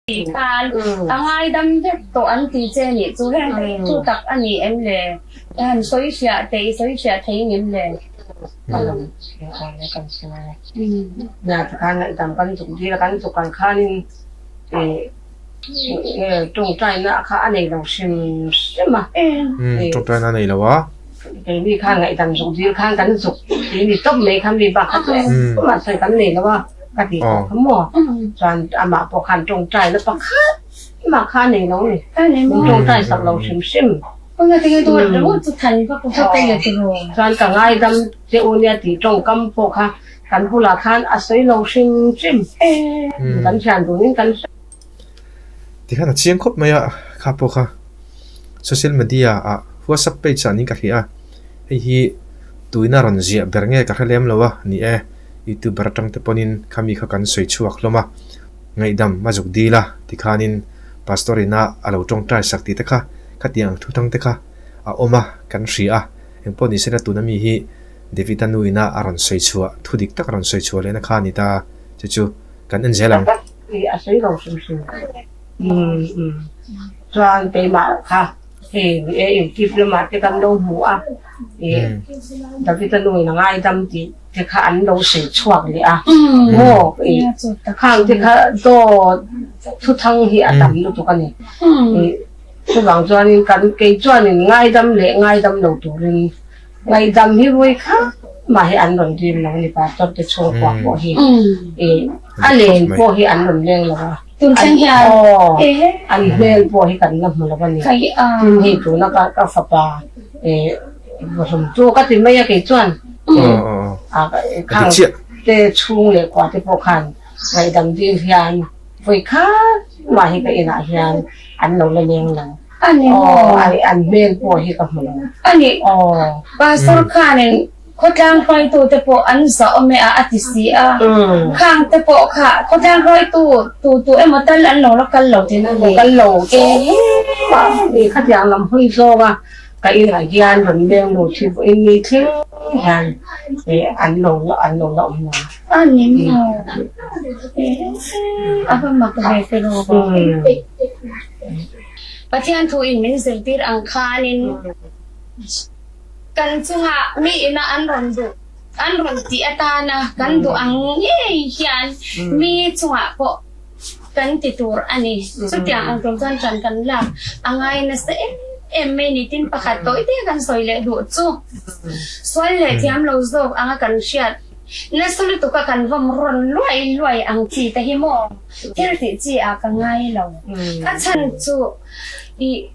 Tih khan a ngaidam vek tawh an ti che nih chu heng te hi thu tak a ni em le? I han sawi hriah teh i sawi hriah thei ngem le? Khan ngaihdam kan zuk dil a, kan zuk ang khanin tawngtaina kha a nei lo hrim hrim a. Tawngtaina a nei lo a. Keini khan ngaihdam zuk dil khan kan zuk ti ni tawp mai kha mi bak kha chu engmah sawi kan nei lo a. Ka ti tawh kha maw? Chuan amah pawh khan tawngtai na pakhat mah kha a nei lo ni. Min tawngtai sak lo hrim hrim. Chuan ka ngaidam che u nia tih tawngkam pawh kha kan bulah khan a sawi lo hrim hrim. Kan thian dunin kan hre. Tikhan a chiang khawp mai a, kha pawh kha social media ah WhatsApp page ah niin ka hria a, hei hi tuina rawn ziah ber nge ka hre lem lo a ni e. Youtuber atang te pawhin khami kha kan sawi chhuak hlawm a, ngaihdam a zuk dil a tikhanin Pastor ina a lo tawngtai sak tih te kha khatiang ang thutang te kha a awm a kan hria a, engpawh ni sela tuna mi hi David-a nu ina a rawn sawi chhuah thu dik tak a rawn sawi chhuah lehna kha a ni ta chu chu kan en zel ang. A sawi lo hrim hrim. Chuan keimah kha Hei e YouTube lamah te kan lo hmu a, ih David-a nu in a ngaidam tih te kha an lo sawi chhuak leh a, maw ih khang te kha dawt thuthang hi a tam lutuk a ni. Ih chuvang chuanin kan kei chuanin ngaidam leh ngaidam lo turin ngaihdam hi vawi kha mah hi an rawn dil lo a ni pastor te chhungkua pawh hi ih a len pawh hi an rawn leng lo a. Tun thleng hian Aw, an hmel pawh hi kan la hmu lo a ni. Tin hei tuna ka ka fapa vawhlum chu ka ti mai a kei chuan khang te chhung leh kua te pawh khan ngaihdam dil hian vawi khat mah hi ka inah hian an lo la leng lo. Aw, an hmel pawh hi ka hmu lo. Aw. Pastor khanin Khawtlang hruaitute pawh an zah awm e a a ti si a. Khang te pawh kha khawtlang hruaitu tu tu emaw tal an lo la kal lo thin a ni. Kal lo mah ni khatiang lam hawi zawng a ka inah hian rawn leng lo thi vawiin ni thleng hian an lo an lo la awm lo. A ni maw? A va mak ve te rawh. Pathian thu in min zirtir ang khanin. Kan chungah mi ina an rawn duh, an rawn tih atana kan duh ang ngei hian mi chungah pawh kan ti tur a ni. Chutiang ang tur chuan ṭan kan lak a ngai nasa em em mai ni. Tin, pakhat tawih te kan sawi leh duh chu sual leh thiam lo zawk anga kan hriat nasa lutuka kan vawm rawn luai luai ang chi te hi maw thil tih chi ah ka ngai lo. A chhan chu ih.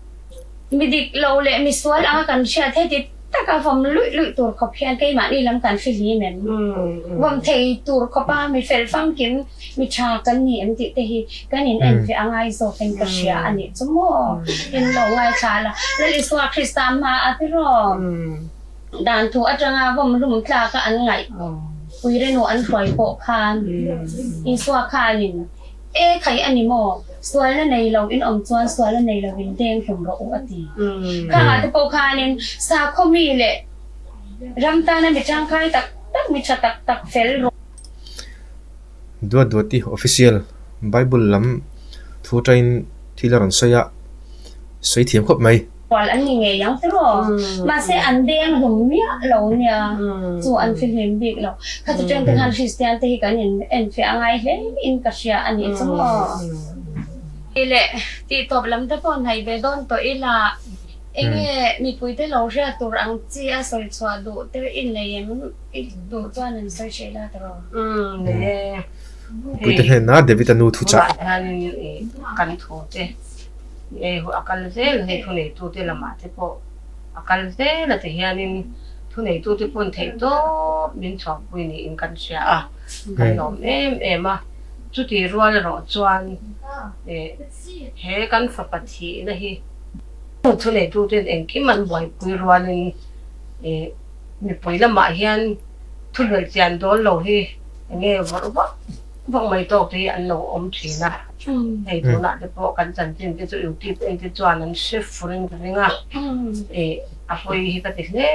Mi dik lo leh mi sual anga kan hriat heti taka vawm luih luih tur khawp hian keimahni lam kan hre hlim em? Vawm thei tur khawpa mi fel famkim, mi tha kan ni em tih te hi kan in en ve a ngai zawkin ka hria a nih chu maw? In lo ngaithla la, Lal Isua Krista hma a tiraw? Dan thu atanga vawm hlum tlaka an ngaih Puirenu an hruai pawh khan Isua khanin E khai a ni maw? Sualna nei lo in awm chuan sualna nei lo in deng hlum rawh u a ti. Khangah te pawh khanin sakhaw mi leh ram tana mi tangkai tak tak, mi tha tak tak fel rawh. Duat Duati Official Bible lam thu tain thil a rawn sawi a, sawi thiam khawp mai. Kual an ni ngei ang tiraw? Mahse an deng hlum miah lo nia, chu an fihlim bik lo. Khati teng te khan Kristian te hi kan in enfiah a ngai hle in ka hria a nih chu maw? Tih leh tih tawp lam te pawh hnaih ve dawn tawh ila, enge mipui te lo hriat tur ang chi a sawi chhuah duh te i nei em? I duh chuan an sawi hreh la tiraw? Nei e. Mipui te hnenah David-a nu thuchah. Tunah hianin kan thu te. Hei hu a kal zel hei thuneitute lamah te pawh a kal zel a ti hianin thuneitute pawn theih tawp min chhuahpui niin kan hria a, kan lawm em em a. Chuti rual erawh chuan he kan fapa thihna hi thuneituten engkim an buaipui rualin mipui lamah hian thubelh chian dawn lo hi enge vawrh vak vak mai tawk te hi an lo awm thin a. Hei tunah te pawh kan chanchin te chu YouTube en te chuan an hre fur in ka ring a, ih a hawi hi ka ti hle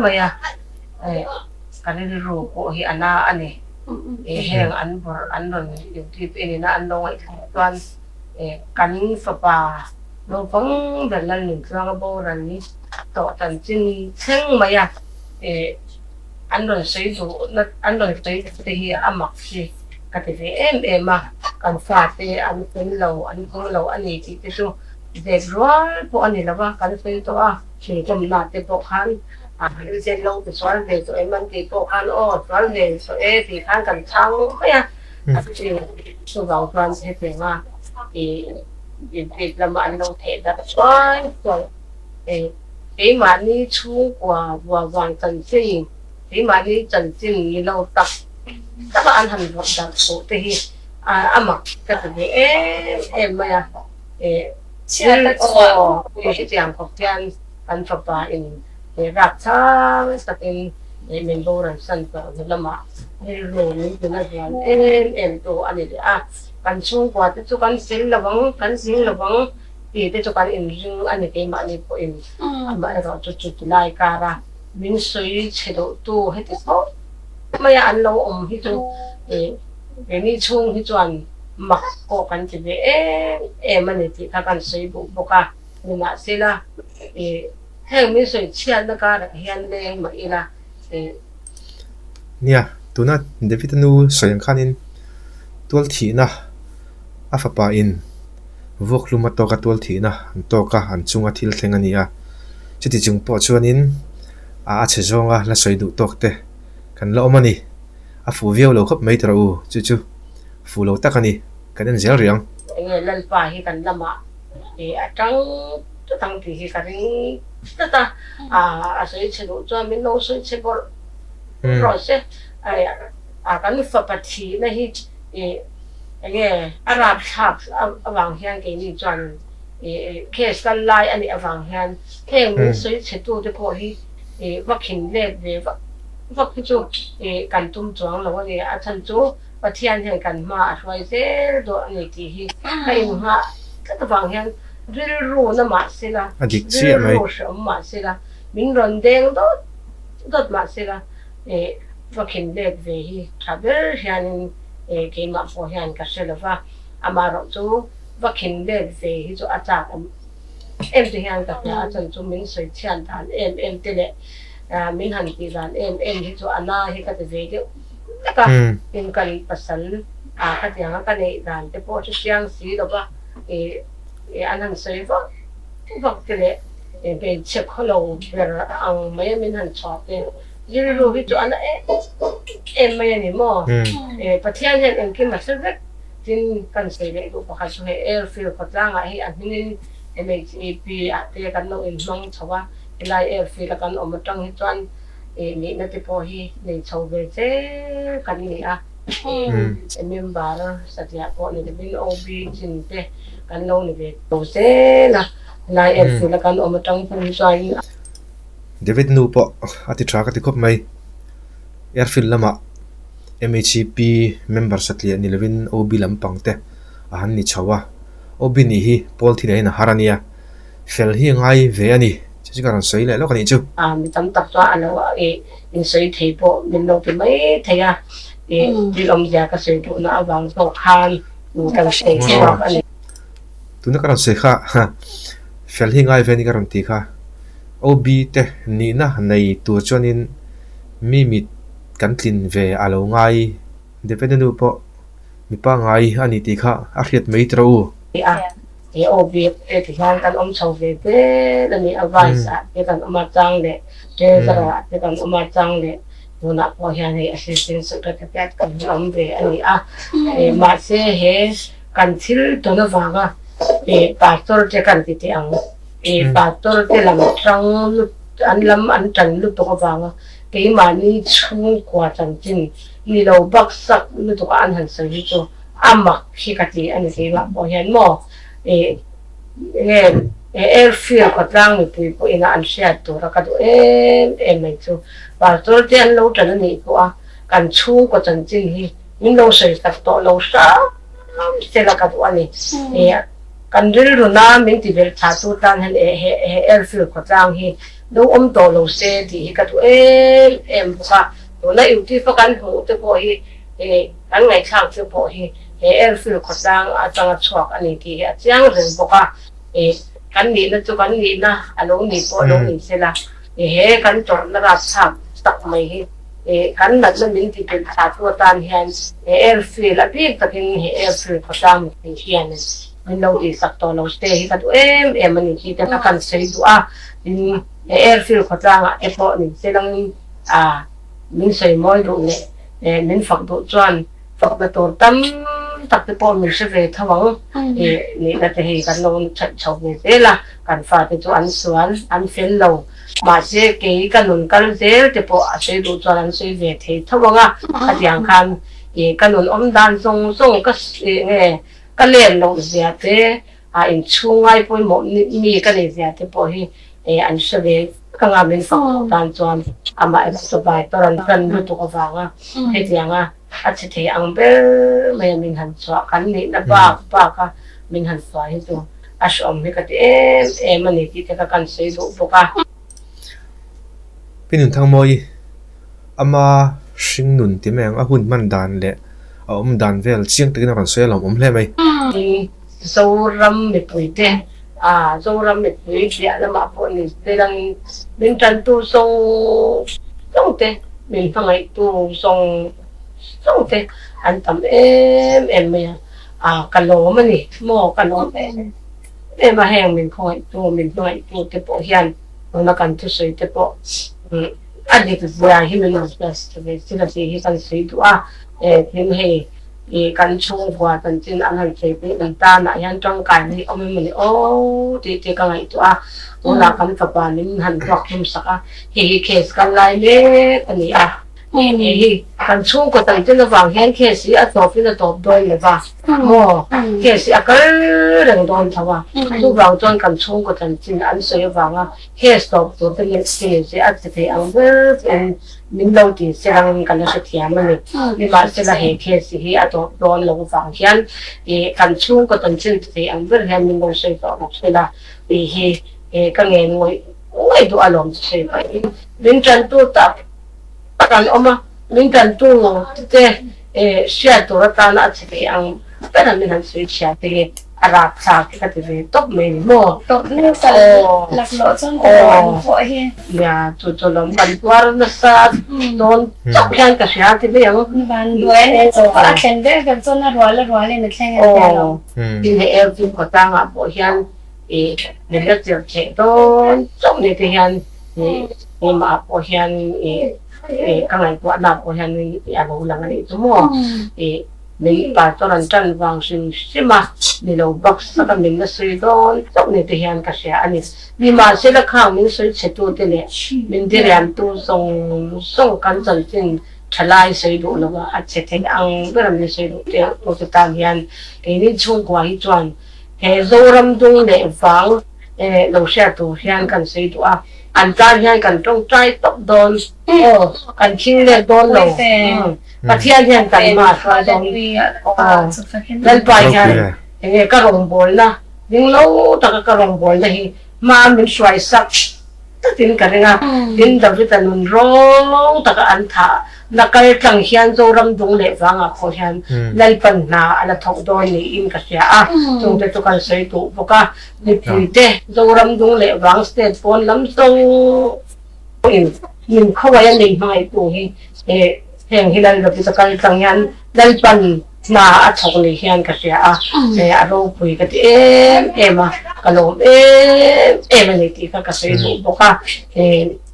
mai a, ih ka rilru pawh hi a na a ni, ih heng an bawrh an rawn YouTube en ina an lo ngaihthlak chuan Kan fapa naupang ber Lalnuntluanga boral hi tawh chanchin thleng mai a, an rawn sawi duhna an rawn sawi te hi a mak hi ka ti ve em em a, kan fate an fel lo an kawng lo a ni tih te chu zep rual pawh a ni lo va, kan sawi tawh a, thingkawmna te pawh khan Rilzet lo ti sual ve tawh em an tih pawh khan aw sual ve tawh e tih khan kan chhang mai a. A ti. Chuvang chuan hetianga i inpek lama an lo theh darh chuai chuai e, keimahni chhungkua vuavang chanchin, keimahni chanchin ni lo tak taka an han vawrh darh tawh te hi a mak ka ti ve em em mai a. E, aw, hetiang khawp hian kan fapa in rap chang takin min boral san tawh hnu lamah rilru min ti na zual em em tu a ni leh a. Kan chhungkua te chu kan fel lo ang, kan zing lo ang tih te chu kan inring a ni keimahni pawhin. Amaherawh chu chuti lai kara min sawi chhe duh tu heti khawp maia an lo awm hi chu keini chhung hi chuan mak pawh kan ti ve em em a ni tih kha kan sawi duh bawk a. Nimahsela Heng min sawi chhiatna karah hian leng mah ila e. Nia, tuna David-a nu sawi ang khanin tual thihna a fapa in vuak hlum a tawk a, tual thihna an tawk a, an chunga thil thleng a ni a. Chuti chung pawh chuanin a a chhe zawnga la sawi duh tawk te kan la awm a ni. A fuh viau lo khawp mai tawh u, chu chu fuh lo tak a ni, kan en zel rih ang. Enge Lalpa hi kan lamah e a tang tlat ang tih hi ka ring tlat a, a sawi chhe duh chuan min lo sawi chhe bawrh rawh se, a kan fapa thihna hi enge a rapthlak avang hian keini chuan case kal lai a nih avang hian heng min sawi chhe tu te pawh hi va khin let ve vak vak hi chu kan tum chuang lo a ni, a chhan chu Pathian hian kan hma a hruai zel dawn a ni tih hi ka inngah tlat avang hian rilru na mah sela, rilru hrehawm mah sela, min rawn deng dawt dawt mah sela va khin let ve hi tha ber hianin keimah pawh hian ka hre lova, amaherawh chu va khin let ve hi chu a chak awm em te hian ka hria a, chhan chu min sawi chhiat dan em em te leh min han tih dan em em hi chu a na hi ka ti ve deuh. Tak a, in kan pasal a ka tiang a ka neih dan te pawh hre chiang si lo va, ih an han sawi vak vak te leh hmeichhe khawlo ber ang mai a min han chhuah te rilru hi chu a na em em mai a ni maw? Pathian hian engkim a hre vek tin kan sawi leh duh pakhat chu hei airfield khawtlangah hi a hmingin MHAP ah te kan lo inhmang chho a, helai airfield a kan awm atang hi chuan Ih nihna te pawh hi nei chho ve che kan ni a, ih member satliah pawh ni lovin OB chin te kan lo ni ve tho zel a, helai airfield a kan awm atang pawh hi chuan. David nu pawh a ti tha ka ti khawp mai, airfield lamah MHP member satliah ni lovin OB lampang te a han ni chho a, OB nih hi pawl thil ah hian a har a nia. Fel hi a ngai ve a ni. Chu chu ka rawn sawi leh lawk a nih chu. A, mi tam tak chuan a lo in sawi thei pawh min lo ti mai thei a, ih thil awmzia ka sawi duhna avang zawk khan kan sawi chhuak a ni. Tuna ka rawn sawi kha fel hi ngai ve a ni ka rawn ti kha. OB te nihna nei tur chuanin mi mit kan tlin ve a lo ngai. Depende nu pawh mipa ngai a ni tih kha a hriat mai tawh u. A, he aw bik te ti hian kan awm chho ve zel a ni a, vice ah te kan awm a chang leh treasurer ah te kan awm a chang leh tunah pawh hian hei assistant secretary te kan awm ve a ni a, mahse he kan thil tawn avanga pastor te kan ti teh ang, pastor te lam tang an lam an tan lutuk avanga keimahni chhungkua chanchin ni lo baksak lutuk a an han sawi hi chu a mak hi ka ti a ni keimah pawh hian maw ih nge airfield khawtlang mipui pawhin a an hriat tura ka duh em em mai chu pastor te an lo tan a nih pawh a kan chhungkaw chanchin hi min lo sawi sak tawh lo hram sela ka duh a ni ih kan rilru na min ti belh tha tu tan hian he airfield khawtlang hi lo awm tawh lo se tih hi ka duh em em bawk a tuna youtube a kan hmuh te pawh hi. Kan ngaihthlak chu pawh hi He airfield khawtlang atanga chhuak a ni tih hi a chiang reng bawk a, ih kan nihna chu kan nihna a lo nih pawh lo ni sela, ih he kan tawrhna rapthlak tak mai hi ih kan natna min ti belh thla tu atan hian he airfield a bik takin he airfield khawtlang mipui hian min lo tihsak tawh lo te hi ka duh em em a ni tih te kha kan sawi duh a, tin he airfield khawtlangah te pawh ni selangin ah min sawi mawi duh leh min fak duh chuan Fakna tur tam tak te pawh min hre ve tho ang. Ih nihna te hi kan lo that chho ve zel a, kan fate chu an sual, an fel lo. Mahse kei ka nun kal zel te pawh a sawi duh chuan an sawi ve thei tho ang a, khatiang khan ih ka nun awm dan zawng zawng ka ih nge ka len loh zia te, a inchhung ngai pawimawh mi ka nei zia te pawh hi ih an hre ve vek ang a, min fak duh tan chuan amah erawh chu vai tawr an tan lutuk avanga hetianga A chhe thei ang ber mai a min han chhuah kan nihna bak bak a min han chhuah hi chu a hreawm hi ka ti em em a ni tih te kha kan sawi duh bawk a. Pi Nunthangmawi, ama hring nun ti mai ang a hun hman dan leh a awm dan vel chiang takin a rawn sawi a lawmawm hle mai. Tin, Zoram mipuite, a Zoram mipui piah lamah pawh ni te langin min tantu zawng zawng te, min hmangaihtu zawng zawng te an tam em em mai a, a ka lawm a ni maw ka lawm em em a heng min khawngaihtu min hmangaihtu te pawh hian tuna kan thusawi te pawh a dik zia hi min rawn hriat ve thil a tih hi kan sawi duh a, tin hei Ih kan chhungkua chanchin an han sawi pawh kan tanah hian tangkai mai awm em mawni aw tih te ka ngaihtuah a, tunah kan fapa min han vuak hlum sak a, hei hi case kal lai mek a ni a, hei hi kan chhungkaw chanchin avang hian case hi a tawpin a tawp dawn lo va maw, case hi a kal reng dawn tho a, chuvang chuan kan chhungkaw chanchin an sawi avanga case tawp tur te leh case hi a che thei ang ber pawhin Min lo ti se ang ka la hrethiam a ni. Nimahsela he case hi a tawp dawn lo vang hian ih kan chhungkaw chanchin thei ang ber hian min lo sawi tawh bawk se la tih hi ih ka ngen ngawih ngawih duh alawm chu sawi pahin min tantu tak tak an awm a, min tantu te ih hriat tur atana a che thei ang ber a min han sawi chhia te hi. A rapthlak hi ka ti ve tawp mai ni maw? Tawp nasa laklawh chuan ka lo an pawh hi. Nia, chu chu lawm kan tuar nasa dawn chauh hian ka hria ti mai ang. Van duai a nih chu a thlen ber ber chuan a rual a rualin a thleng a tia lo. Tin hei Elvin khawtlangah pawh hian ih min la chirh theh dawn chauh ni te hian ih keimah pawh hian ih ka ngaihtuahna pawh hian a lo lang a nih chu maw ih. Min pastor an tan vang hrim hrim a, ni lo bak sak a min la sawi dawn chauh ni te hian ka hria a ni. Nimahsela khang min sawi chhe tu te leh min diriam tu zawng zawng kan chanchin tha lai sawi duh lo a, a chhe thei ang ber a min sawi duh te tu te tan hian keini chhungkua hi chuan he Zoram dung leh vang lo hriat tur hian kan sawi duh a, an tan hian kan tawngtai tawp dawn aw, kan khing let dawn lo. Pathian hian kan mah hruai dawn aw Lalpa hian enge ka rawngbawlna ding lo taka ka rawngbawlna hi hma min hruai sak takin ka ring a, tin David-a nun rawng taka an thah na kal tlang hian Zoram dung leh vangah pawh hian Lalpan hna a la thawk dawn niin ka hria a, chungte chu kan sawi duh bawk a, mipuite Zoram dung leh vang state pawn lam zawng pawhin min khawaih a min hmangaihtu hi Heng hi Lal David a kal tlang hian Lalpan hna a thawk ni hian ka hria a, a ropui ka ti em em a, ka lawm em em a ni tih kha ka sawi duh bawk a.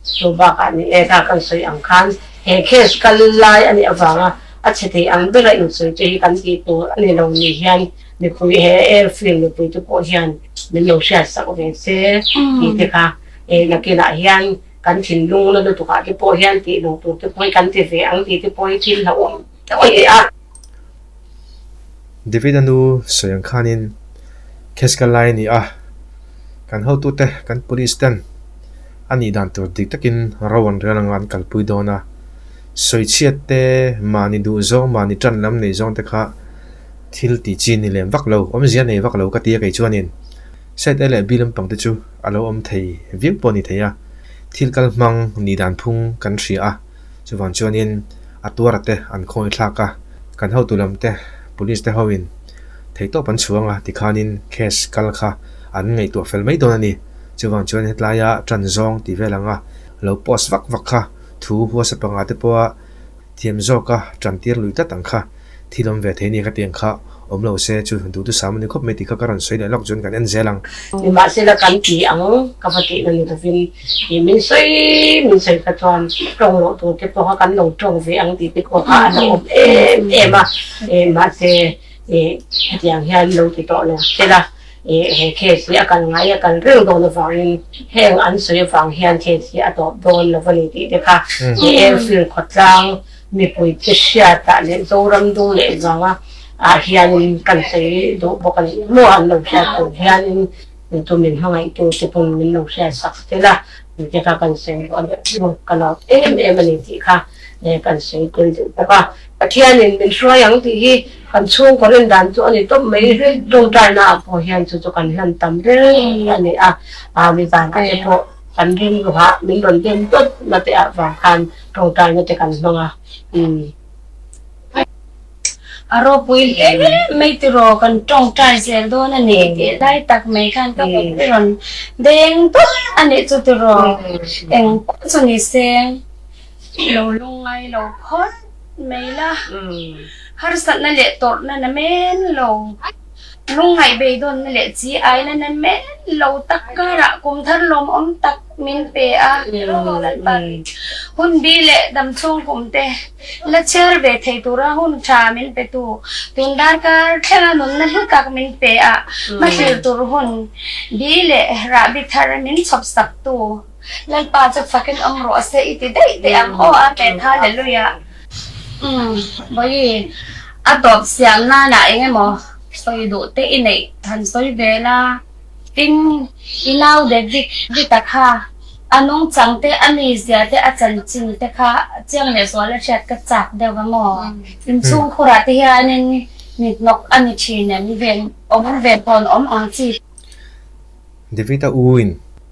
Chu bakah ni e kha kan sawi ang khan he case kal lai a nih avanga a chhe thei ang bera insawi te hi kan tih tur a ni lo ni hian mipui he airfield mipui te pawh hian min lo hriatsak ve se tih te kha nakinah hian Kan thinlung na lutukah te pawh hian tih lo tur te pawh hi kan ti ve ang tih te pawh hi thil hlauhawm deuh a ni a. David-a nu sawi ang khanin case ka lai a ni a, kan hotute, kan police ten a nih dan tur dik takin ro an rel anga an kalpui dawn a, sawichhiat te, mahni duh zawng, mahni tan lam nei zawng te kha thil tih chi ni lem vak lo, awmzia nei vak lo ka ti a kei chuanin side A leh B lampang te chu a lo awm thei viau pawh a ni thei a, thil kal hmang nih dan phung kan hria a, chuvang chuanin a tuara te an khawngaih thlak a, kan hotu lam te Police te hoin theihtawp an chhuang a, tikhanin case kal kha an ngaihtuah fel mai dawn a ni. Chuvang chuan hetlaia ṭan zawng tih vel anga lo post vak vak kha thu huasa panga te pawha thiam zawka ṭan tir lui tlat ang kha thil awm ve thei nia ka ti ang kha awm lo se chu duhthusam a ni khawp mai tih kha ka rawn sawi leh lawk chuan kan en zel ang. Nimahsela kan ti ang ka va tihna ni lovin ih min sawi min sawi kha chuan ṭawng loh tur te pawh kha kan lo ṭawng ve ang tih te pawh kha a lo awm em em a, ih mahse ih hetiang hian lo ti tawh lo sela ih he case hi a kal ngai a kal reng dawn avangin heng an sawi avang hian case hi a tawp dawn lo a ni tih te kha ih airfield khawtlang Mipui te hriatah leh Zoram dung leh vanga ah hianin kan sawi duh bawk a ni maw? An lo hriat tur hianin tu min hmangaihtu te pawn min lo hriat sak tel a, tih kha kan sawi duh a ni maw? Ka lawm em em a ni tih kha kan sawi tel duh bawk a. Pathianin min hruai ang tih hi kan chhungkaw rin dan chu a ni tawp mai. Tawngtaina ah pawh hian chu chu kan hlan tam reng a ni a, mizanah te pawh kan rilruah min rawn den dawt na te ah vang khan Tawngtaina te kan hmang a, umm. A ropui hle mai tiraw kan tawngtai zel dawn a ni tih lai tak mai khan ka kut i rawn deng tawp a nih chu tiraw eng pawh chu ni se lo lungngai lo phawt mai la harsatna leh tawrhna na men lo lungngaih beidawnna leh chi aina na men lo tak karah kum thar lawmawm tak min pe a, hun bi leh damchhung kum te la chhiar ve thei tura hun tha min pe tu, tun darkar thlenga nunna hlu tak min pe a, hmathlir tur hun bi leh rahbi thar min chhawp sak tu Lalpa chu fakin awm rawh se i ti daih teh ang aw Amen Hallelujah. Umm Bawihi a tawp siam nanah eng emaw sawi duh te i neih han sawi ve la. Tin, i nau David Vita kha a nungchang te, a mizia te, a chanchin te kha chiang leh zual a hriat ka chak deuh va maw? Inchhungkhurah te hianin mi hnawk a ni thin em? Ven awm ve pawn awm ang chi. David-a uin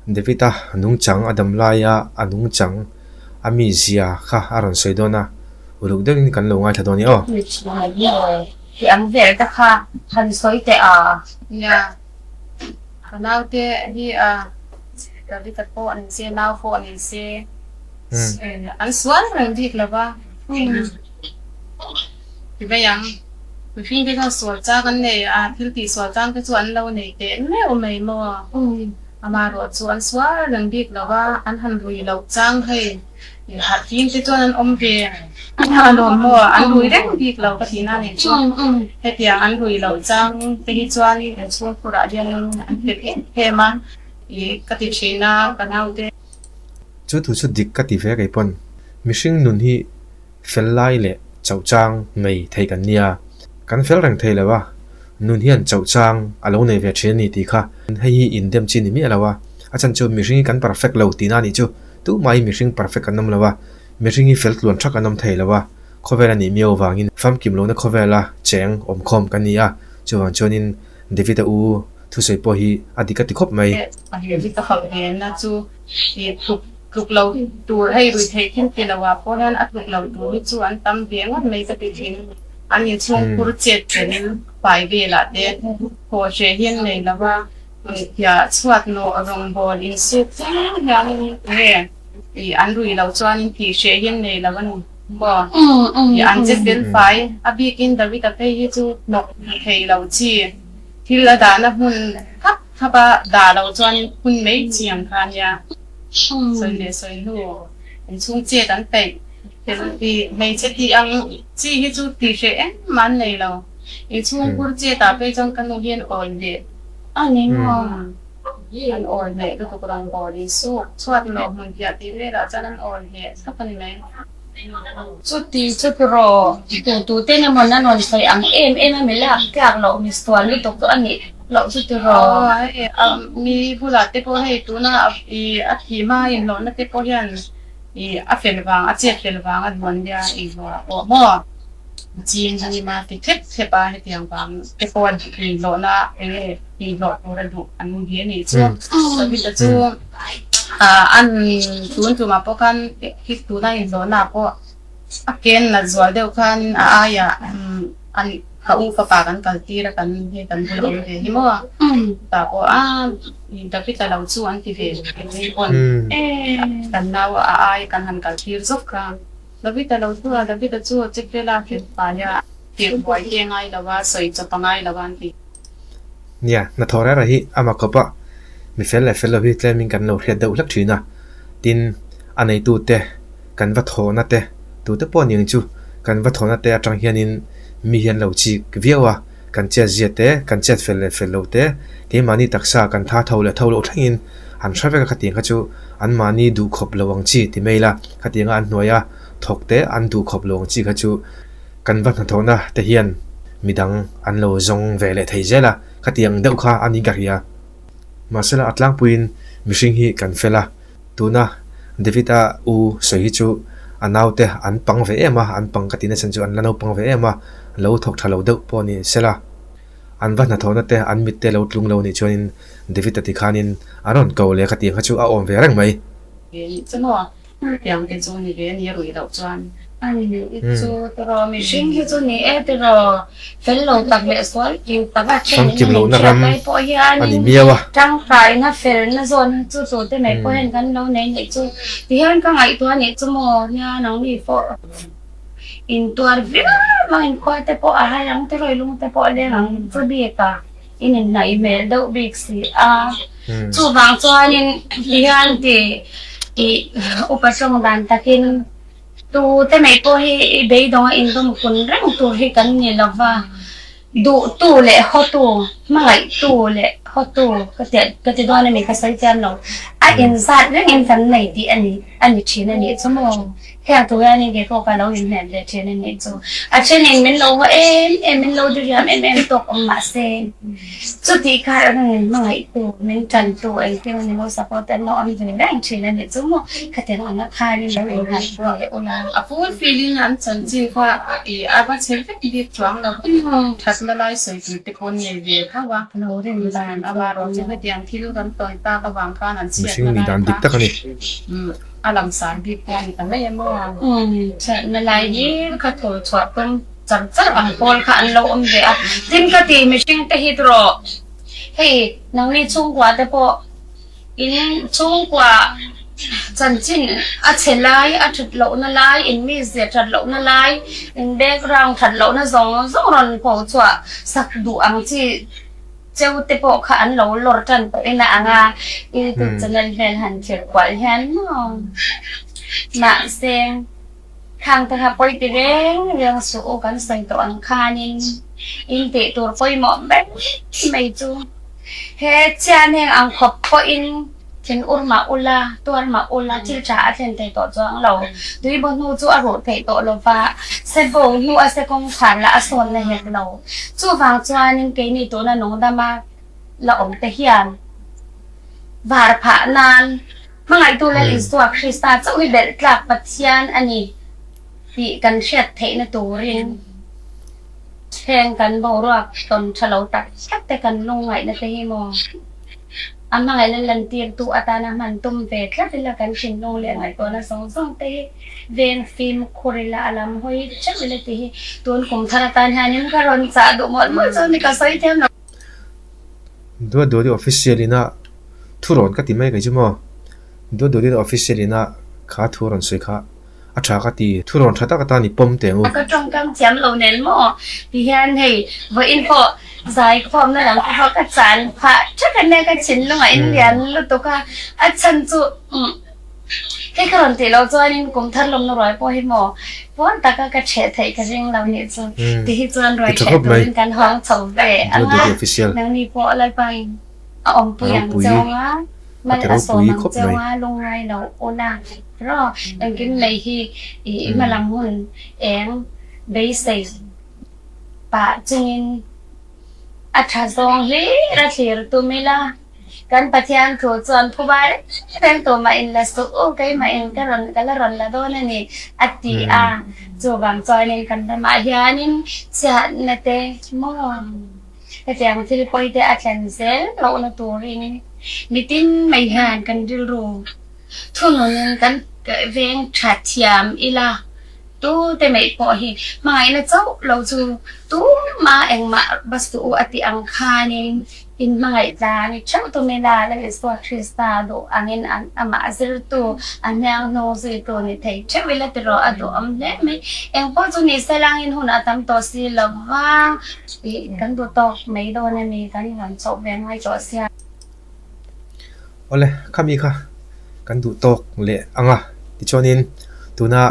David-a nungchang a dam laia a nungchang a mizia kha a rawn sawi dawn a, uluk deuhin kan lo ngaithla dawn i aw. Mi thin tih ang vel te kha han sawi teh a. Nia. Ka naute hi a David-a pawh a ni se, nau pawh a ni se, an sual reng bik lo va. Ti mai ang, mihring te chuan sual chang an nei a, thil tih sual chang te chu an lo nei teh meuh mai maw? Amaherawh chu an sual reng bik lo va, an han rui loh chang hei. Harh fim te chuan an awm ve a lawm maw? An rui reng bik lo ka tihna nih chu. Hetiang an rui loh chang te hi chuan in chhungkhurah hian an fel em em a, ih ka ti thin a ka naute. Chu thu chu dik ka ti ve kei pawn mihring nun hi fel lai leh chauh chang nei thei kan nia. Kan fel reng thei lo a, nun hian chauh chang a lo nei ve thin a ni tih kha hei hi indem chi ni miah lo a, a chan chu mihring hi kan perfect lo tihna a nih chu. Tumah hi mihring perfect an awm lo a, mihring hi fel tluan thak an awm thei lo a, khawvel a nih miau avangin famkim lohna khawvela cheng awmkhawm kan ni a, chuvang chuanin David-a u thusawi pawh hi a dik a ti khawp mai. David-a fak venna chu ih tluk tluk lo tur hei rui theih thil ti lo ah pawh hian a tluk lo tur hi chu an tam ve ngawt mai ka ti thin. An inchhungkhur chet chen fai velah te thawh hreh hi an nei lo a. Hmunphiah chhuat nawh rawngbawl insuk thleng hianin nge ih an rui loh chuanin tih hreh hi an nei lo a ni maw? Ih an che fel fai a bikin David-a phei hi chu hnawk thei lo chi thil a dahna hmun thap thap a dah loh chuanin phun mai chi ang kha a nia. Sawi leh sawi hnu inchhung chet an peih fel tih hmeichhe tih ang chi hi chu tih hreh engmah an nei lo. Inchhung khur chet ah phei chuan ka nu hian awl leh A ni maw? An awl hneh lutuk rawngbawl in suk chhuat lawh hmun piah tih velah chuan an awl hneh thlap a ni mai. Chuti chu tiraw tu tu te emaw na rawn sawi ang em em a mi lak tlak loh mi sual lutuk chu a nih loh chu tiraw. Aw hei a mi bulah te pawh hei tuna i a thih hma inhlawhna te pawh hian i a fel vang a chet fel vang a duan nia inhlawh ah pawh maw. Chin hi ma ti thlep thlep a, hetiang vang te pawh a inhlawhna eng nge inhlawh tur a duh an hi a nih chu. David-a chu an tun tumah pawh khan khi tuna inhlawhna pawh a ken nat zual deuh khan a aiah an Ka u fapa kan kal tir a kan hei kan bula awm ve hi maw tah pawh a David a lo chu an ti ve mai pawn kan nau a ai kan han kal tir zawk a David a lo chu a David a chu a check vel a fel fai a tirh buai te a ngai lo a sawi chawp a ngai lo a an ti. Nia, hnathawh reng reng hi ama kawp a, mi fel leh fel lo hi tlemin kan lo hriat deuh hlek thin a, tin a neitute kan va thawhna te, tute pawh aniang chu kan va thawhna te atang hianin mi hian lo chik viau a, kan chet zia te, kan chet fel leh fel lo te, keimahni taksa kan tha tho leh tho loh thlengin an hre vek a, khatiang kha chu anmahni duhkhawp lo ang chi ti mai ila, khatianga an hnuaia thawk te an duhkhawp lo ang chi kha chu. Kan va hnathawhna te hian midang an lo zawng ve leh thei zel a, khatiang deuh kha a ni ka hria. Mahsela a tlangpuiin mihring hi kan fel a, tuna David-a u sawi hi chu a naute an pang ve em a, an pang ka tihna chhan chu an la naupang ve em a, lo thawk tha lo deuh pawh ni sela. An va hnathawhna te an mitte lo tlung lo nih chuanin David-a tikhanin an rawn ko leh khatiang kha chu a awm ve reng mai. Ve nih chu maw? Tiang te chu ni ve a ni a ruih loh chuan. A ni chu tiraw mihring hi chu ni e tiraw fel lo tak leh sual kim tak a then in a min hriat lai pawh hianin tangkaina felna zawn hi chu tute mai pawh hian kan lo nei nih chu tihian ka ngaihtuah nih chu maw nia nangni pawh intuar viau ang inkhua te pawh a hai ang tiraw i lung te pawh a leng ang chu bik a in inhnaih hmel deuh bik si a. Chuvang chuanin tihian ti ih upa tawng dan takin tute mai pawh hi i beidawnga indawm kun reng tur hi kan ni lo va, duhtu leh hawtu, hmangaihtu leh hawtu ka ti ka ti dawn a ni ka sawi chiam lo, a inzat rengin kan nei tih a ni a ni thin a nih chu maw. Heng tur hianin kei pawh ka lo inhnem ve thin a nih chu. A thenin min lo haw em em, min lo diriam em em tawk awm mah se, chutih kar atangin hmangaihtu, min tantu engtin a ni lo support te an lo awm ve reng thin a nih chu maw. Khatiang anga khanin lo innghat ve ula. A full feeling an chanchin kha i a va chhe vek bik chuang lo. Thatna lai sawi tur te pawh an nei ve tho a. Lo rin dan A var awm chu hetiang thil kan tawi tak avang khan an chhiatna Mihring nih lai dan kha dik tak a ni. A langsar bik pawh a ni ta mai em aw. Chhiatna lai hi ka thaw chhuah tum char char ang pawl kha an lo awm ve a. Tin ka ti mihring te hi tawh hei nangni chhungkua te pawh in chhungkua chanchin a chhe lai a that lohna lai in mizia that lohna lai in background that lohna zawng zawng rawn pho chhuah sak duh ang chi Cheu te pawh kha an lo lawr tan tawh in a ang a, YouTube channel vel han thlir kual hian maw. Mahse, khang te kha pawi ti reng reng suh u kan sawi tawh ang khanin in tih tur pawimawh ber mai chu he chian heng ang khawp pawhin Thin ur mah ula, tuar mah ula, thil tha a thlen thei tawh chuang lo. Tuibaw hnu chu a ruh theih tawh lo va, sebo hnu a se kawngkhar lah a sawn na hek lo. Chuvang chuanin keini tuna nungdama la awm te hian var phah nan hmangaihtu Lal Isua Krista chauh hi belh tlak Pathian a ni tih kan hriat theihna turin heng kan boruak tawn tha lo tak tak te kan lungngaihna te hi maw? A hmangaihna lantirtu atana hman tum ve tlat ila kan thinlung leh ngaihtuahna zawng zawng te hi veng fimkhur ila a lam hawi theuh ila tih hi tun kum thar atan hianin ka rawn chah duh mawlh mawlh chu a ni ka sawi thiam lo. Duat Duati official ina thu rawn ka ti mai kei chu maw? Duat Duati official ina kha thu rawn sawi kha A tha ka ti, thu rawn tha tak atan i pawm teh ang u. Ka tawngkam thiam lo nen maw? Ti hian hei vawiin pawh zaikhawmna lam te pawh ka chan phah thak a nia ka thinlungah in lian lutuk a, a chhan chu hei ka rawn tih loh chuanin kum thar lawmna ruai pawh hi maw pawn taka ka ṭheh theih ka ring lo nih chu ti hi chuan ruai ṭheh turin kan hawng chho ve ang a, nangni pawh Lalpain a awmpui ang cheu ang a. Mal a sawm ang cheu a, lungngai lo ula rawh. Engkim mai hi i hmalam hun eng beisei pah chungin a tha zawng hlir a thlir tum ila. Kan Pathian thu chuan phuba reng reng tumah in la suh u, keimah in ka rawn ka la rawn la dawn a ni a ti a. Chuvang chuanin kan ramah hianin chhiatna te maw? Hetiang thil pawi te a thlen zel lohna turin mitin mai hian kan rilru thununin kan veng tha thiam ila. Tu te mai pawh hi hmangaihna chauh lo chu tumah engmah va suh u a tih ang khanin in hmangaih tlang i theuh tum ila Lal Isua Krista duh angin amah zirtu a hniang hnung zuitu ni thei theuh ila tiraw a duhawm hle mai. Engpawh chu ni se langin hun a tam tawh si lo va, kan duh tawk mai dawn a ni kan rawn chhoh ve ngai tawh sia. Awle, khami kha kan duh tawk leh ang a, tichuanin tuna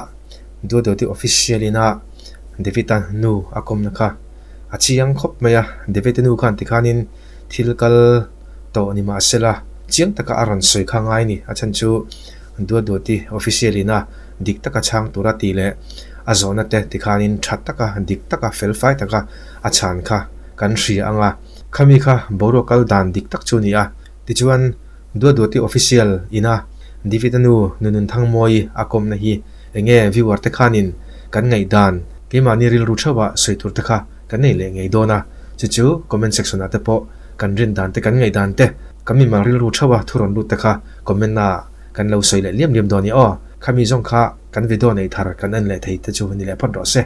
Duaduati official ina David-a nu a kawmna kha a chiang khawp mai a, David-a nu khan tikhanin thil kal tawh ni mahsela chiang taka a rawn sawi kha ngai a ni, a chhan chu Duaduati official ina dik taka chhang tura tih leh a zawhna te tikhanin tha taka dik taka felfai taka a chhan kha kan hria ang a. Khami kha boruak kal dan dik tak chu a ni a, tichuan Duaduati official ina David-a nu Nunun Thangmawi a kawmna hi enge viewer te khanin kan ngaihdan keimahni rilru theuha sawi tur te kha kan nei leh ngei dawn a, chu chu comment section ah te pawh kan rin dan te kan ngaihdan te kan mimal rilru theuha thu rawn lut te kha comment na ah kan lo sawi leh liam liam dawn i aw, khami zawng kha kan video neih thar kan en leh thei te chu ni leh phawt rawh se.